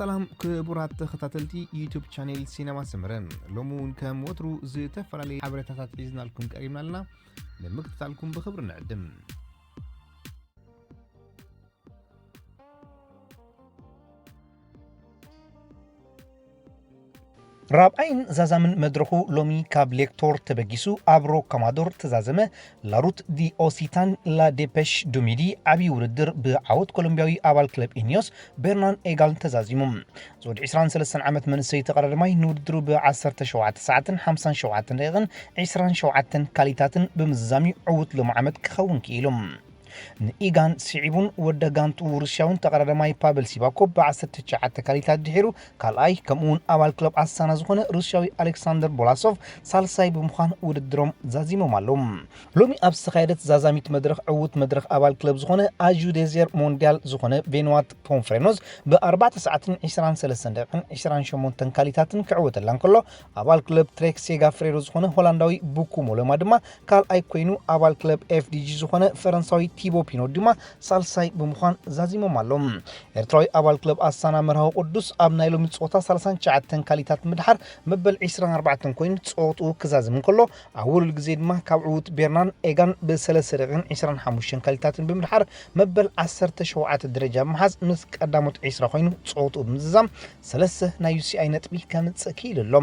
ሰላም ክቡራት ተኸታተልቲ ዩቱብ ቻኔል ሲነማ ሰመረ፣ ሎሚ እውን ከም ወትሩ ዝተፈላለዩ ሓበሬታታት ሒዝናልኩም ቀሪብና ኣለና። ንምክትታልኩም ብኽብሪ ንዕድም። ራብዓይን ዛዛምን መድረኹ ሎሚ ካብ ሌክቶር ተበጊሱ ኣብ ሮካማዶር ተዛዘመ። ላሩት ዲ ኦሲታን ላ ዴፐሽ ዱሚዲ ዓብዪ ውድድር ብዓወት ኮሎምቢያዊ ኣባል ክለብ ኢኒዮስ ቤርናን ኤጋል ተዛዚሙ። ዝወዲ ዕስራን ሰለስተን ዓመት መንእሰይ ተቐዳዳማይ ንውድድሩ ብ ዓሰርተ ሸውዓተ ሰዓትን ሓምሳን ሸውዓተን ደቂቕን ዕስራን ሸውዓተን ካሊታትን ብምዝዛም እዩ ዕዉት ሎሚ ዓመት ክኸውን ክኢሉ። ንኢጋን ስዒቡን ወደ ጋንቱ ሩስያውን ተቐዳዳማይ ፓቨል ሲባኮ ብ ዓሰርተ ትሽዓተ ካሊታት ድሒሩ ካልኣይ፣ ከምኡውን ኣባል ክለብ ኣሳና ዝኾነ ሩስያዊ ኣሌክሳንደር ቦላሶቭ ሳልሳይ ብምዃን ውድድሮም ዛዚሞም ኣለዉ። ሎሚ ኣብ ዝተኻየደት ዛዛሚት መድረኽ ዕዉት መድረኽ ኣባል ክለብ ዝኾነ ኣጁ ዴዜር ሞንዲያል ዝኾነ ቬንዋት ፖንፍሬኖዝ ብ ኣርባዕተ ሰዓትን ዕስራን ሰለስተን ደቂቕን ዕስራን ሸሞንተን ካሊታትን ክዕወተላ እንከሎ፣ ኣባል ክለብ ትሬክ ሴጋ ፍሬዶ ዝኾነ ሆላንዳዊ ቡኩ ሞለማ ድማ ካልኣይ ኮይኑ፣ ኣባል ክለብ ኤፍዲጂ ዝኾነ ፈረንሳዊ ቲቦ ፒኖ ድማ ሳልሳይ ብምዃን ዛዚሞም ኣሎ። ኤርትራዊ ኣባል ክለብ ኣሳና መርሃዊ ቅዱስ ኣብ ናይ ሎሚ ጸወታ ሰላሳን ትሽዓተን ካሊታት ምድሓር መበል ዕስራን ኣርባዕተን ኮይኑ ጸወትኡ ክዛዝም እንከሎ፣ ኣብ ውሉል ግዜ ድማ ካብ ዕዉት ቤርናን ኤጋን ብሰለስተ ደቂቕን ዕስራን ሓሙሽተን ካሊታትን ብምድሓር መበል ዓሰርተ ሸውዓተ ደረጃ ብምሓዝ ምስ ቀዳሞት ዕስራ ኮይኑ ጸወትኡ ብምዝዛም ሰለስተ ናይ ዩሲኣይ ነጥቢ ከምጽእ ክኢሉ ኣሎ።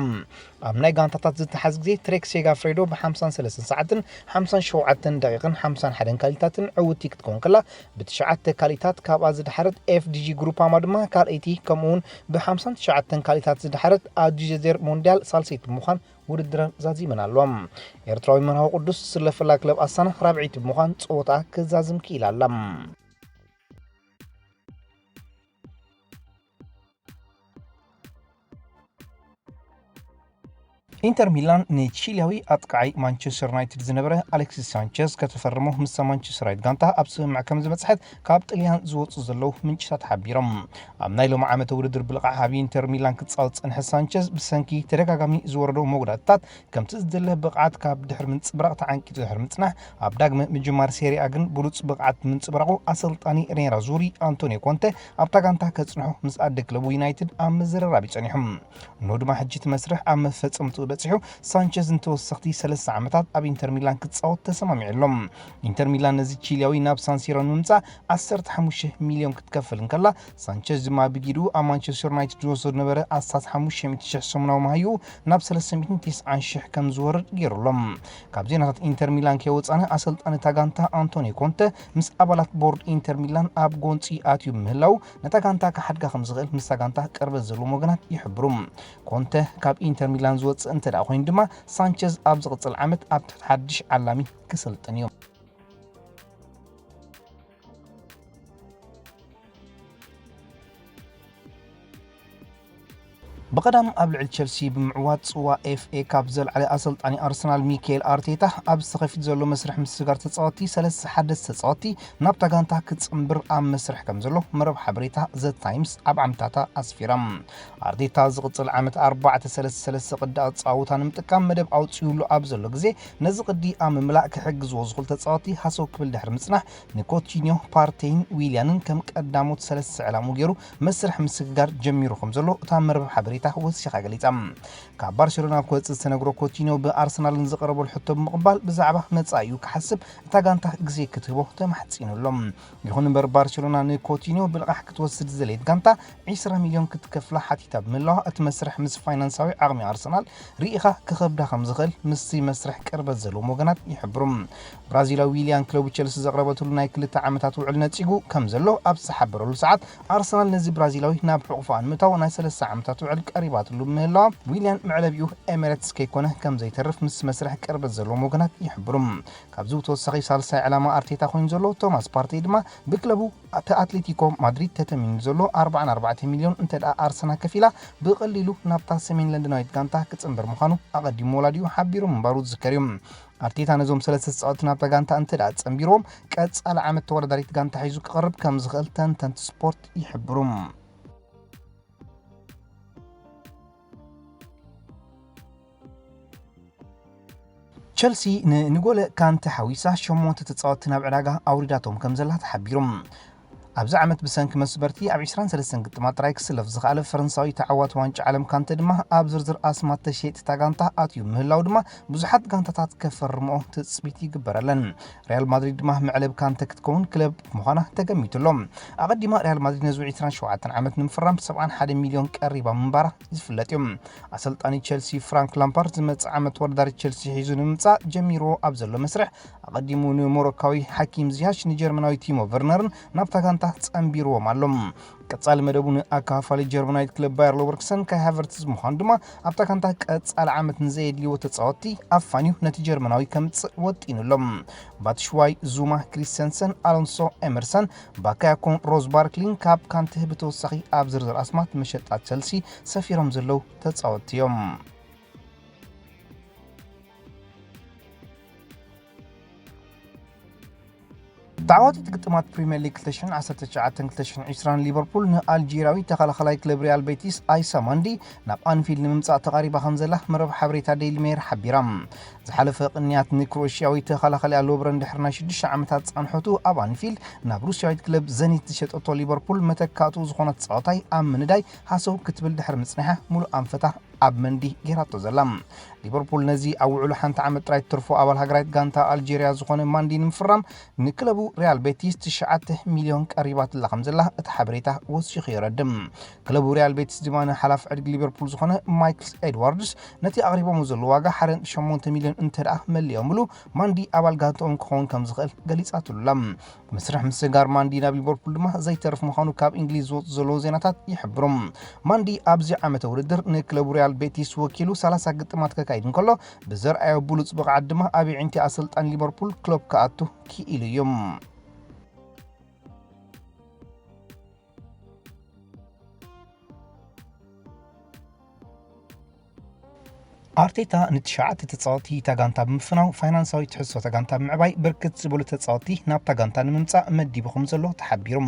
ኣብ ናይ ጋንታታት ዝተሓዝ ግዜ ትሬክ ሴጋ ፍሬዶ ብ ሓምሳን ሰለስተን ሰዓትን ሓምሳን ሸውዓተን ደቂቕን ሓምሳን ሓደን ካሊታትን ዕውቲ ክትከውን ከላ፣ ብትሽዓተ ካሊታት ካብኣ ዝደሓረት ኤፍዲጂ ግሩፓማ ድማ ካልኣይቲ፣ ከምኡውን ብ ሓምሳን ትሽዓተን ካሊታት ዝደሓረት ኣጁ ዴዜር ሞንዲያል ሳልሰይቲ ብምዃን ውድድረን ዛዚመን ኣለዋ። ኤርትራዊ መርሃዊ ቅዱስ ዝስለፈላ ክለብ ኣሳና ራብዐይቲ ብምዃን ጸወታ ክዛዝም ክኢላ ኣላ። ኢንተር ሚላን ንቺሊያዊ ኣጥቃዓይ ማንቸስተር ዩናይትድ ዝነበረ ኣሌክሲስ ሳንቸዝ ከተፈርሞ ምስታ ማንቸስተር ዩናይትድ ጋንታ ኣብ ስምምዕ ከም ዝበጽሐት ካብ ጥልያን ዝወጹ ዘለዉ ምንጭታት ሓቢሮም። ኣብ ናይ ሎሚ ዓመተ ውድድር ብልቓሕ ኣብ ኢንተር ሚላን ክጻወት ዝጸንሐ ሳንቸዝ ብሰንኪ ተደጋጋሚ ዝወረዶ መጉዳእትታት ከምቲ ዝድለ ብቕዓት ካብ ድሕሪ ምንጽብራቕ ተዓንቂጹ ድሕሪ ምጽናሕ ኣብ ዳግመ ምጅማር ሴሪኣ ግን ብሉጽ ብቕዓት ምንጽብራቑ ኣሰልጣኒ ኔራ ዙሪ ኣንቶኒዮ ኮንተ ኣብታ ጋንታ ከጽንሖ ምስ ኣደ ክለቡ ዩናይትድ ኣብ ምዝርራብ እዩ ጸኒሑ። እንሆ ድማ ሕጂ እቲ መስርሕ ኣብ መፈጸምትኡ በጺሑ፣ ሳንቸዝ ንተወሰኽቲ ሰለስተ ዓመታት ኣብ ኢንተር ሚላን ክጻወት ተሰማሚዑ ኣሎ። ኢንተር ሚላን ነዚ ቺሊያዊ ናብ ሳንሲሮ ንምምጻእ ዓሰርተ ሓሙሽተ ሚልዮን ክትከፍል እንከላ፣ ሳንቸዝ ድማ ብጊድኡ ኣብ ማንቸስተር ዩናይትድ ዝወስዶ ዝነበረ ኣስታት ሓሙሽተ ሚእቲ ሽሕ ሰሙናዊ መሃይኡ ናብ ሰለስተ ሚእትን ተስዓን ሽሕ ከም ዝወርድ ገይሩ ኣሎ። ካብ ዜናታት ኢንተር ሚላን ከይወጻነ ኣሰልጣኒ እታ ጋንታ ኣንቶኒ ኮንተ ምስ ኣባላት ቦርድ ኢንተር ሚላን ኣብ ጎንጺ ኣትዩ ምህላው ነታ ጋንታ ክሓድጋ ከም ዝኽእል ምስታ ጋንታ ቅርበት ዘለዎም ወገናት ይሕብሩ። ኮንተ ካብ ኢንተር ሚላን ዝወጽእ እንተ ደኣ ኮይኑ ድማ ሳንቸዝ ኣብ ዝቕጽል ዓመት ኣብ ትሕቲ ሓድሽ ዓላሚ ክሰልጥን እዩ። ብቐዳም ኣብ ልዕሊ ቸልሲ ብምዕዋት ጽዋ ኤፍኤ ካፕ ዘልዓለ ኣሰልጣኒ ኣርሰናል ሚካኤል ኣርቴታ ኣብ ዝተኸፊት ዘሎ መስርሕ ምስግጋር ተጻወትቲ ሰለስተ ሓደስቲ ተጻወትቲ ናብታ ጋንታ ክጽንብር ኣብ መስርሕ ከም ዘሎ መረብ ሓበሬታ ዘ ታይምስ ኣብ ዓምታታ ኣስፊራ። ኣርቴታ ዝቕጽል ዓመት ኣርባዕተ ሰለስተ ሰለስተ ቅዲ ኣጻውታ ንምጥቃም መደብ ኣውጺኡሉ ኣብ ዘሎ ግዜ ነዚ ቅዲ ኣብ ምምላእ ክሕግዝዎ ዝኽእሉ ተጻወትቲ ሃሰው ክብል ድሕሪ ምጽናሕ ንኮቲኒዮ፣ ፓርቴይን ዊልያንን ከም ቀዳሞት ሰለስተ ዕላሙ ገይሩ መስርሕ ምስግጋር ጀሚሩ ከም ዘሎ እታ መርበብ ሓበሬታ ወሲኻ ገሊጻ። ካብ ባርሴሎና ክወጽእ ዝተነግሮ ኮቲኒዮ ብኣርሰናልን ዝቐረበሉ ሕቶ ብምቕባል ብዛዕባ መጻኢኡ ክሓስብ እታ ጋንታ ግዜ ክትህቦ ተማሕጺኑ ኣሎ። ይኹን እምበር ባርሴሎና ንኮቲኒዮ ብልቓሕ ክትወስድ ዝደለየት ጋንታ ዕስራ ሚልዮን ክትከፍላ ሓቲታ ብምህላዋ እቲ መስርሕ ምስ ፋይናንሳዊ ዓቕሚ ኣርሰናል ርኢኻ ክኸብዳ ከም ዝኽእል ምስቲ መስርሕ ቅርበት ዘለዎም ወገናት ይሕብሩ። ብራዚላዊ ዊልያን ክለቡ ቸልሲ ዘቕረበትሉ ናይ ክልተ ዓመታት ውዕል ነጺጉ ከም ዘሎ ኣብ ዝሓበረሉ ሰዓት ኣርሰናል ነዚ ብራዚላዊ ናብ ሕቑፋ ንምእታው ናይ ሰለስተ ዓመታት ውዕል ቀሪባትሉ ምህላዋ ዊልያን መዕለቢኡ ኤሜሬትስ ከይኮነ ከም ዘይተርፍ ምስ መስርሕ ቅርበት ዘለዎም ወገናት ይሕብሩ። ካብዚ ብተወሳኺ ሳልሳይ ዕላማ ኣርቴታ ኮይኑ ዘሎ ቶማስ ፓርቴ ድማ ብክለቡ እቲ ኣትሌቲኮ ማድሪድ ተተሚኑ ዘሎ ኣርባዓን ኣርባዕተ ሚልዮን እንተ ደኣ ኣርሰና ከፊላ ብቐሊሉ ናብታ ሰሜን ለንደናዊት ጋንታ ክጽንበር ምዃኑ ኣቐዲሙ ወላዲኡ ሓቢሩ ምንባሩ ዝዝከር እዩ። ኣርቴታ ነዞም ሰለስተ ተጻወትቲ ናብታ ጋንታ እንተ ደኣ ጸንቢርዎም ቀጻሊ ዓመት ተወዳዳሪት ጋንታ ሒዙ ክቐርብ ከም ዝኽእል ተንተንቲ ስፖርት ይሕብሩ። ቸልሲ ንንጎለ ካንተ ሓዊሳ ሸሞንተ ተጻወትቲ ናብ ዕዳጋ ኣውሪዳቶም ከም ዘላ ተሓቢሩ። ኣብዚ ዓመት ብሰንኪ መስበርቲ ኣብ ዕስራን ሰለስተን ግጥማት ጥራይ ክስለፍ ዝኸኣለ ፈረንሳዊ ተዓዋቲ ዋንጫ ዓለም ካንተ ድማ ኣብ ዝርዝር ኣስማት ተሸየጥታ ጋንታ ኣትዩ ምህላው ድማ ብዙሓት ጋንታታት ከፈርምኦ ትጽቢት ይግበረለን። ሪያል ማድሪድ ድማ መዕለብ ካንተ ክትከውን ክለብ ምዃና ተገሚቱ ኣሎ። ኣቐዲማ ሪያል ማድሪድ ነዚ ዕስራን ሸውዓተን ዓመት ንምፍራም ሰብዓን ሓደ ሚልዮን ቀሪባ ምንባራ ዝፍለጥ እዩ። ኣሰልጣኒ ቸልሲ ፍራንክ ላምፓርድ ዝመጽእ ዓመት ተወዳዳሪ ቸልሲ ሒዙ ንምምጻእ ጀሚርዎ ኣብ ዘሎ መስርሕ ኣቐዲሙ ንሞሮካዊ ሓኪም ዚያሽ፣ ንጀርመናዊ ቲሞ ቨርነርን ናብታ ጋንታ ጸንቢርዎም ኣሎ። ቀጻሊ መደቡ ንኣካፋፋሊ ጀርመናዊት ክለብ ባየር ሎቨርክሰን ካይ ሃቨርትዝ ምዃኑ ድማ ኣብታ ጋንታ ቀጻሊ ዓመት ንዘየድልይዎ ተጻወትቲ ኣፋንዩ ነቲ ጀርመናዊ ከምጽእ ወጢኑ ኣሎ። ባትሽዋይ፣ ዙማ፣ ክሪስተንሰን፣ ኣሎንሶ፣ ኤመርሰን፣ ባካያኮን ሮዝ ባርክሊን ካብ ካንተ ብተወሳኺ ኣብ ዝርዝር ኣስማት መሸጣ ቸልሲ ሰፊሮም ዘለዉ ተጻወትቲ እዮም። ተዓዋቲት ግጥማት ፕሪምየር ሊግ ክልተ ሽሕን ዓሰርተ ትሽዓተን ክልተ ሽሕን ዕስራን ሊቨርፑል ንኣልጄርያዊ ተኸላኸላይ ክለብ ሪያል ቤቲስ ኣይሳ ማንዲ ናብ ኣንፊልድ ንምምጻእ ተቓሪባ ከም ዘላ መርበብ ሓበሬታ ዴይሊ ሜይር ሓቢራ። ዝሓለፈ ቅንያት ንክሮኤሽያዊ ተኸላኸሊ ኣሎብረን ድሕሪ ናይ ሽዱሽተ ዓመታት ጻንሖቱ ኣብ ኣንፊልድ ናብ ሩስያዊት ክለብ ዘኒት ዝሸጠቶ ሊቨርፑል መተካእትኡ ዝኾነ ተጻዋታይ ኣብ ምንዳይ ሃሰው ክትብል ድሕሪ ምጽንሓ ሙሉእ ኣንፈታ ኣብ መንዲ ጌራቶ ዘላ። ሊቨርፑል ነዚ ኣብ ውዕሉ ሓንቲ ዓመት ጥራይ ትርፎ ኣባል ሃገራዊት ጋንታ ኣልጄርያ ዝኾነ ማንዲ ንምፍራም ንክለቡ ሪያል ቤቲስ ትሽዓተ ሚልዮን ቀሪባትላ ከም ዘላ እቲ ሓበሬታ ወሲኹ የረድም። ክለቡ ሪያል ቤቲስ ድማ ንሓላፊ ዕድጊ ሊቨርፑል ዝኾነ ማይክልስ ኤድዋርድስ ነቲ ኣቕሪቦሞ ዘለዉ ዋጋ ሓደ ነጥቢ ሸሞንተ ሚልዮን እንተ ደኣ መሊኦምሉ ማንዲ ኣባል ጋንታኦም ክኸውን ከም ዝኽእል ገሊጻትሉ ኣላ። መስርሕ ምስጋር ማንዲ ናብ ሊቨርፑል ድማ ዘይተርፍ ምዃኑ ካብ እንግሊዝ ዝወጹ ዘለዉ ዜናታት ይሕብሩ። ማንዲ ኣብዚ ዓመተ ውድድር ንክለቡ ሪያል ቤቲስ ወኪሉ ሰላሳ ግጥማት ከካይድ እንከሎ ብዘርኣዮ ብሉጽ ብቕዓት ድማ ኣብ የዒንቲ ኣሰልጣኒ ሊቨርፑል ክሎፕ ክኣቱ ክኢሉ እዩ። ኣርቴታ ንትሽዓተ ተጻወትቲ እታ ጋንታ ብምፍናው ፋይናንሳዊ ትሕዝቶ እታ ጋንታ ብምዕባይ ብርክት ዝበሉ ተጻወትቲ ናብታ ጋንታ ንምምጻእ መዲቡ ከም ዘሎ ተሓቢሩ።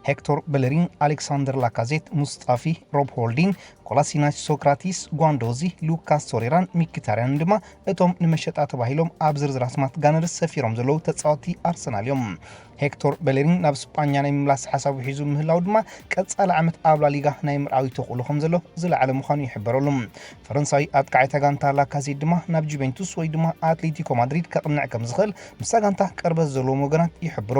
ሄክቶር በለሪን፣ ኣሌክሳንደር ላካዜት፣ ሙስጣፊ፣ ሮብ ሆልዲን፣ ኮላሲናች፣ ሶክራቲስ፣ ጓንዶዚ፣ ሉካስ ቶሬራን ሚኪታርያንን ድማ እቶም ንመሸጣ ተባሂሎም ኣብ ዝርዝር ኣስማት ጋነርስ ሰፊሮም ዘለዉ ተጻወትቲ ኣርሰናል እዮም። ሄክቶር በለሪን ናብ ስጳኛ ናይ ምምላስ ሓሳቡ ሒዙ ምህላው ድማ ቀጻሊ ዓመት ኣብ ላሊጋ ናይ ምርኣዊ ተኽእሎ ከም ዘሎ ዝለዓለ ምዃኑ ይሕበረሉ። ፈረንሳዊ ኣጥቃዒ እታ ጋንታ ላካዜት ድማ ናብ ጁቬንቱስ ወይ ድማ ኣትሌቲኮ ማድሪድ ከቕንዕ ከም ዝኽእል ምስታ ጋንታ ቅርበት ዘለዎም ወገናት ይሕብሩ።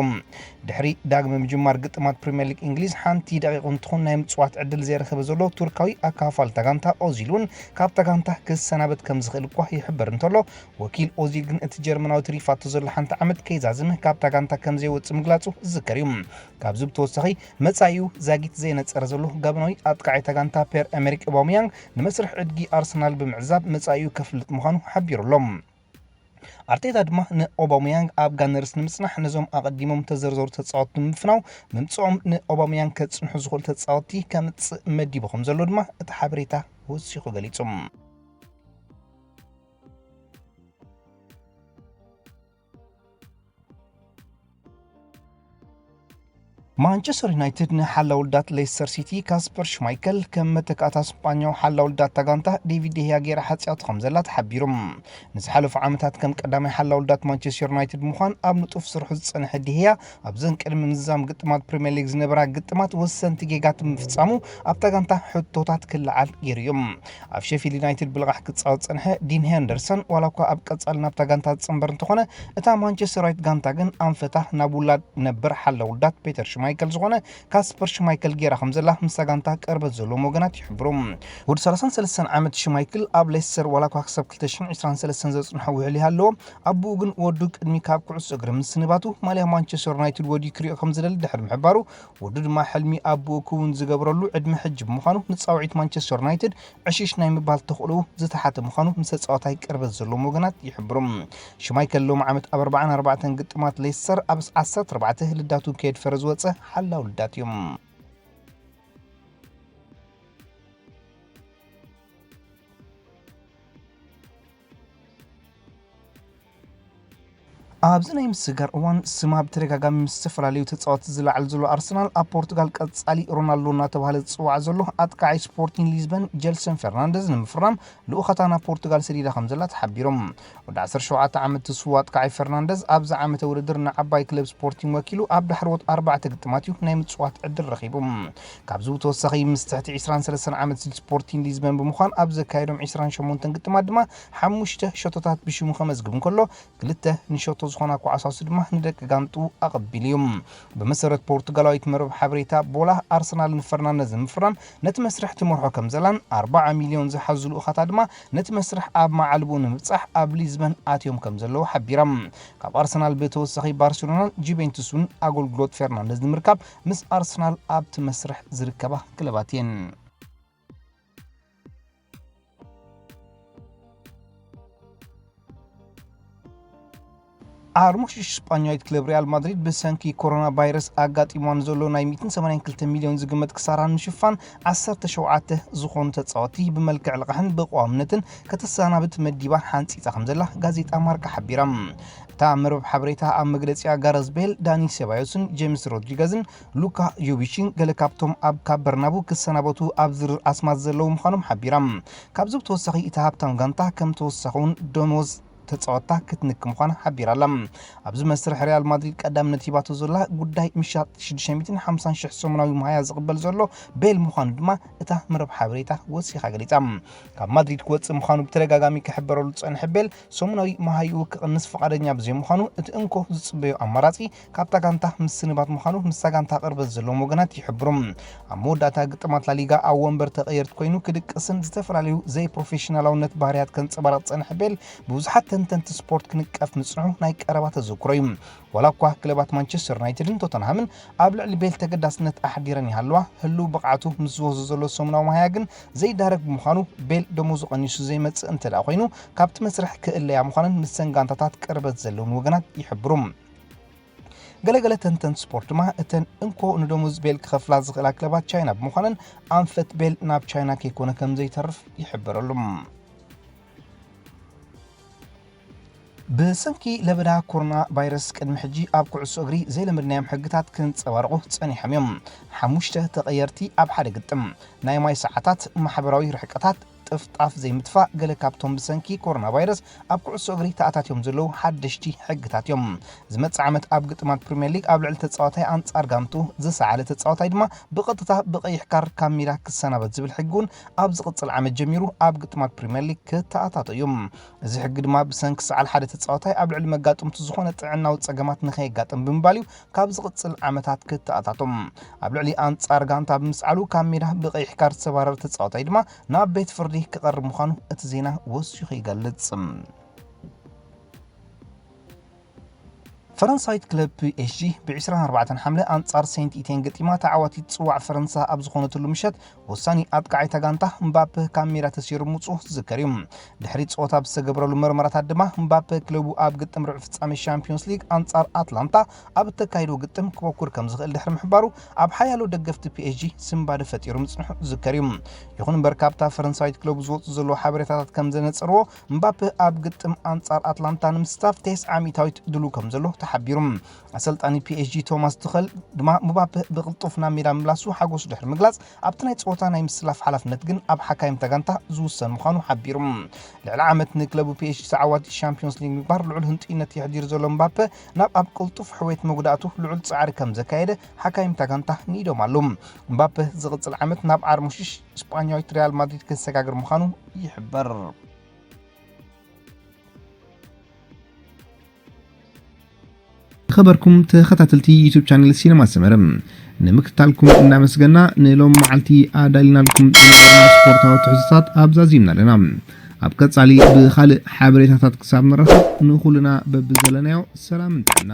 ድሕሪ ዳግመ ምጅማር ግጥማት ፕሪምየር ሊግ እንግሊዝ ሓንቲ ደቂቕ እንትኹን ናይ ምጽዋት ዕድል ዘይረኸበ ዘሎ ቱርካዊ ኣካፋልታ ጋንታ ኦዚል እውን ካብታ ጋንታ ክሰናበት ከም ዝኽእል እኳ ይሕበር እንተሎ፣ ወኪል ኦዚል ግን እቲ ጀርመናዊ ትሪፋቶ ዘሎ ሓንቲ ዓመት ከይዛዝም ካብታ ጋንታ ከም ዘይወጽእ ምግላጹ ዝዝከር እዩ። ካብዚ ብተወሳኺ መጻኢኡ ዛጊት ዘይነጸረ ዘሎ ጋቦናዊ ኣጥቃዒ እታ ጋንታ ፔር ኤመሪክ ኦባሚያንግ ንመስርሕ ዕድጊ ኣርሰናል ብምዕዛብ መጻኢኡ ከፍልጥ ምዃኑ ሓቢሩ ኣሎ። ኣርቴታ ድማ ንኦባሚያንግ ኣብ ጋነርስ ንምጽናሕ ነዞም ኣቐዲሞም ተዘርዘሩ ተጻወትቲ ንምፍናው ምምጽኦም ንኦባሚያንግ ከጽንሑ ዝኽእሉ ተጻወትቲ ከምጽእ መዲቡ ከም ዘሎ ድማ እቲ ሓበሬታ ወሲኹ ገሊጹ። ማንቸስተር ዩናይትድ ንሓላው ልዳት ሌስተር ሲቲ ካስፐር ሽማይከል ከም መተካእታ ስጳኛዊ ሓላው ልዳት እታ ጋንታ ዴቪድ ዴህያ ገይራ ሓጽያቶ ከም ዘላ ተሓቢሩ። ንዝሓለፉ ዓመታት ከም ቀዳማይ ሓላው ልዳት ማንቸስተር ዩናይትድ ብምዃን ኣብ ንጡፍ ስርሑ ዝጸንሐ ዴህያ ኣብዘን ቅድሚ ምዝዛም ግጥማት ፕሪምየር ሊግ ዝነበራ ግጥማት ወሰንቲ ጌጋት ብምፍጻሙ ኣብታ ጋንታ ሕቶታት ክለዓል ገይሩ እዩ። ኣብ ሼፊልድ ዩናይትድ ብልቓሕ ክጻወት ዝጸንሐ ዲን ሄንደርሰን ዋላ እኳ ኣብ ቀጻሊ ናብታ ጋንታ ዝጽንበር እንተኾነ እታ ማንቸስተር ዩናይትድ ጋንታ ግን ኣንፈታ ናብ ውላድ ነበር ሓላው ልዳት ፔተር ሽማይከል ዝኾነ ካስፐር ሽማይከል ገይራ ከም ዘላ ምስታ ጋንታ ቅርበት ዘለዎም ወገናት ይሕብሩ። ወዲ ሰላሳን ሰለስተን ዓመት ሽማይክል ኣብ ሌስተር ዋላ እኳ ክሳብ ክልተ ሽሕን ዕስራን ሰለስተን ዘጽንሖ ውዕል ይሃለዎ፣ ኣቦኡ ግን ወዱ ቅድሚ ካብ ኩዕሶ እግሪ ምስንባቱ ማልያ ማንቸስተር ዩናይትድ ወድዩ ክሪኦ ከም ዝደሊ ድሕሪ ምሕባሩ፣ ወዱ ድማ ሕልሚ ኣቦኡ ክውን ዝገብረሉ ዕድመ ሕጂ ብምዃኑ ንጻውዒት ማንቸስተር ዩናይትድ ዕሽሽ ናይ ምባል ተኽእሎኡ ዝተሓተ ምዃኑ ምስ ተጻዋታይ ቅርበት ዘለዎም ወገናት ይሕብሩ። ሽማይከል ሎሚ ዓመት ኣብ ኣርባዓን ኣርባዕተን ግጥማት ሌስተር ኣብ ዓሰርተ ኣርባዕተ ልዳቱ ከየድፈረ ዝወጸ ሓላው ልዳት እዩ። ኣብዚ ናይ ምስግጋር እዋን ስማ ብተደጋጋሚ ምስ ዝተፈላለዩ ተጻወትቲ ዝለዓል ዘሎ ኣርሰናል፣ ኣብ ፖርቱጋል ቀጻሊ ሮናልዶ እናተባህለ ዝጽዋዕ ዘሎ ኣጥቃዓይ ስፖርቲንግ ሊዝበን ጀልሰን ፈርናንደዝ ንምፍራም ልኡኻታ ናብ ፖርቱጋል ሰዲዳ ከም ዘላ ተሓቢሮም። ወዲ ዓሰርተ ሸውዓተ ዓመት ትስዋ ኣጥቃዓይ ፈርናንደዝ ኣብዚ ዓመተ ውድድር ንዓባይ ክለብ ስፖርቲንግ ወኪሉ ኣብ ዳሕረዎት ኣርባዕተ ግጥማት እዩ ናይ ምጽዋት ዕድል ረኺቡ። ካብዚ ብተወሳኺ ምስ ትሕቲ ዕስራን ሰለስተን ዓመት ስፖርቲንግ ሊዝበን ብምዃን ኣብ ዘካየዶም ዕስራን ሸሞንተን ግጥማት ድማ ሓሙሽተ ሸቶታት ብሽሙ ከመዝግብ እንከሎ፣ ክልተ ንሸቶ ዝኾና ኳዕሳሱ ድማ ንደቂ ጋንጡ ኣቐቢሉ እዩ። ብመሰረት ፖርቱጋላዊት መርበብ ሓበሬታ ቦላ፣ ኣርሰናል ንፈርናንደዝ ንምፍራም ነቲ መስርሕ ትመርሖ ከም ዘላን ኣርባዓ ሚልዮን ዝሓዙ ልኡኻታ ድማ ነቲ መስርሕ ኣብ መዓልቡ ንምብጻሕ ኣብ ሊዝበን ኣትዮም ከም ዘለዉ ሓቢራ። ካብ ኣርሰናል ብተወሳኺ ባርሴሎናን ጁቬንቱስን ኣገልግሎት ፈርናንደዝ ንምርካብ ምስ ኣርሰናል ኣብቲ መስርሕ ዝርከባ ክለባት እየን። ዓርሞሽ ስጳኛዊት ክለብ ሪያል ማድሪድ ብሰንኪ ኮሮና ቫይረስ ኣጋጢምዋ ንዘሎ ናይ ሚእትን ሰማንያን ክልተ ሚልዮን ዝግመት ክሳራ ንምሽፋን ዓሰርተ ሸውዓተ ዝኾኑ ተጻወትቲ ብመልክዕ ልቓሕን ብቋምነትን ከተሰናብት መዲባ ሓንጺጻ ከም ዘላ ጋዜጣ ማርካ ሓቢራ። እታ መርበብ ሓበሬታ ኣብ መግለጺኣ ጋረዝ ቤል፣ ዳኒ ሴባዮስን ጄምስ ሮድሪገዝን ሉካ ዮቪችን ገለ ካብቶም ኣብ ካብ በርናቡ ክሰናበቱ ኣብ ዝርዝር ኣስማት ዘለዉ ምዃኖም ሓቢራ። ካብዚ ብተወሳኺ እታ ሃብታም ጋንታ ከም ተወሳኺ እውን ደሞዝ ተጻወትታ ክትንክ ምዃና ሓቢራ ኣላ። ኣብዚ መስርሕ ሪያል ማድሪድ ቀዳምነት ሂባቶ ዘላ ጉዳይ ምሻጥ ሽዱሽተ ሚእትን ሓምሳን ሽሕ ሰሙናዊ መሃያ ዝቕበል ዘሎ ቤል ምዃኑ ድማ እታ መረብ ሓበሬታ ወሲኻ ገሊጻ። ካብ ማድሪድ ክወጽእ ምዃኑ ብተደጋጋሚ ክሕበረሉ ዝጸንሐ ቤል፣ ሰሙናዊ መሃይኡ ክቕንስ ፍቓደኛ ብዘይምዃኑ፣ እቲ እንኮ ዝጽበዮ ኣማራጺ ካብታ ጋንታ ምስንባት ምዃኑ ምስታ ጋንታ ቅርበት ዘለዎም ወገናት ይሕብሩ። ኣብ መወዳእታ ግጥማት ላሊጋ ኣብ ወንበር ተቐየርቲ ኮይኑ ክድቅስን ዝተፈላለዩ ዘይፕሮፌሽናላውነት ባህርያት ከንጸባርቕ ዝጸንሐ ቤል፣ ብብዙሓት ተንተንቲ ስፖርት ክንቀፍ ምጽንሑ ናይ ቀረባ ተዘክሮ እዩ። ዋላ እኳ ክለባት ማንቸስተር ዩናይትድን ቶተንሃምን ኣብ ልዕሊ ቤል ተገዳስነት ኣሕዲረን ይሃለዋ፣ ህሉው ብቕዓቱ ምስ ዝወስዶ ዘሎ ሰሙናዊ መሃያ ግን ዘይዳረግ ብምዃኑ፣ ቤል ደሞዙ ቀኒሱ ዘይመጽእ እንተ ደኣ ኮይኑ፣ ካብቲ መስርሕ ክእለያ ምዃነን ምስተን ጋንታታት ቅርበት ዘለውን ወገናት ይሕብሩ። ገለገለ ተንተንቲ ስፖርት ድማ፣ እተን እንኮ ንደሞዝ ቤል ክኸፍላ ዝኽእላ ክለባት ቻይና ብምዃነን፣ ኣንፈት ቤል ናብ ቻይና ከይኮነ ከም ዘይተርፍ ይሕበረሉ። ብሰንኪ ለበዳ ኮሮና ቫይረስ፣ ቅድሚ ሕጂ ኣብ ኩዕሶ እግሪ ዘይለመድናዮም ሕግታት ክንጸባረቑ ጸኒሖም እዮም። ሓሙሽተ ተቐየርቲ ኣብ ሓደ ግጥም፣ ናይ ማይ ሰዓታት፣ ማሕበራዊ ርሕቀታት፣ ጥፍጣፍ ዘይምትፋእ፣ ገለ ካብቶም ብሰንኪ ኮሮና ቫይረስ ኣብ ኩዕሶ እግሪ ተኣታትዮም ዘለዉ ሓደሽቲ ሕግታት እዮም። ዝመጽእ ዓመት ኣብ ግጥማት ፕሪምየር ሊግ ኣብ ልዕሊ ተጻዋታይ ኣንጻር ጋንቱ ዝሰዓለ ተጻዋታይ ድማ ብቐጥታ ብቐይሕ ካርድ ካብ ሜዳ ክሰናበት ዝብል ሕጊ እውን ኣብ ዝቕጽል ዓመት ጀሚሩ ኣብ ግጥማት ፕሪምየር ሊግ ክተኣታቶ እዩ። እዚ ሕጊ ድማ ብሰንኪ ሰዓል ሓደ ተጻዋታይ ኣብ ልዕሊ መጋጥምቱ ዝኾነ ጥዕናዊ ጸገማት ንኸየጋጥም ብምባል እዩ ካብ ዝቕጽል ዓመታት ክተኣታቶ። ኣብ ልዕሊ ኣንጻር ጋንታ ብምስዓሉ ካብ ሜዳ ብቐይሕ ካርድ ዝተባረረ ተጻዋታይ ድማ ናብ ቤት ፍርዲ ክቐርብ ምዃኑ እቲ ዜና ወሲኹ ይገልጽ። ፈረንሳዊት ክለብ ፒ ኤስ ጂ ብ ዕስራን ኣርባዕተን ሓምለ ኣንጻር ሴንት ኢቴን ገጢማ ተዓዋቲት ጽዋዕ ፈረንሳ ኣብ ዝኾነትሉ ምሸት፣ ወሳኒ ኣጥቃዓይታ ጋንታ ምባፔ ካብ ሜዳ ተሲሩ ምውጽኡ ዝዝከር እዩ። ድሕሪ ጸወታ ብዝተገበረሉ መርመራታት ድማ፣ ምባፔ ክለቡ ኣብ ግጥም ርብዒ ፍጻሜ ሻምፒዮንስ ሊግ ኣንጻር ኣትላንታ ኣብ እተካይዶ ግጥም ክበኩር ከም ዝኽእል ድሕሪ ምሕባሩ፣ ኣብ ሓያሎ ደገፍቲ ፒ ኤስ ጂ ስንባደ ፈጢሩ ምጽንሑ ዝዝከር እዩ። ይኹን እምበር፣ ካብታ ፈረንሳዊት ክለቡ ዝወጹ ዘለዉ ሓበሬታታት ከም ዘነጸርዎ፣ ምባፔ ኣብ ግጥም ኣንጻር ኣትላንታ ንምስታፍ ተስዓ ሚእታዊት ድሉው ከም ዘሎ ተሓቢሩ። ኣሰልጣኒ ፒ ኤስ ጂ ቶማስ ቱኸል ድማ፣ ምባፔ ብቕልጡፍ ናብ ሜዳ ምምላሱ ሓጎሱ ድሕሪ ምግላጽ፣ ኣብቲ ናይ ጸወታ ናይ ምስላፍ ሓላፍነት ግን ኣብ ሓካይምታ ጋንታ ዝውሰን ምዃኑ ሓቢሩ። ልዕሊ ዓመት ንክለቡ ፒ ኤስ ጂ ተዓዋቲ ሻምፒዮንስ ሊግ ምግባር ልዑል ህንጡይነት የሕዲር ዘሎ ምባፔ፣ ናብ ኣብ ቅልጡፍ ሕውየት መጉዳእቱ ልዑል ጻዕሪ ከም ዘካየደ ሓካይምታ ጋንታ ንኢዶም ኣለዉ። ምባፔ ዝቕጽል ዓመት ናብ ዓርሞሽሽ ስጳኛዊት ሪያል ማድሪድ ክሰጋገር ምዃኑ ይሕበር። ዝኸበርኩም ተኸታተልቲ ዩቱብ ቻነል ሲነማ ሰመረ፣ ንምክትታልኩም እናመስገና፣ ንሎም መዓልቲ ኣዳሊናልኩም ዝነበርና ስፖርታዊ ትሕዝቶታት ኣብዛዚምና ኣለና። ኣብ ቀጻሊ ብኻልእ ሓበሬታታት ክሳብ ንራኸብ፣ ንኹልና በብዘለናዮ ሰላምን ጥዕና።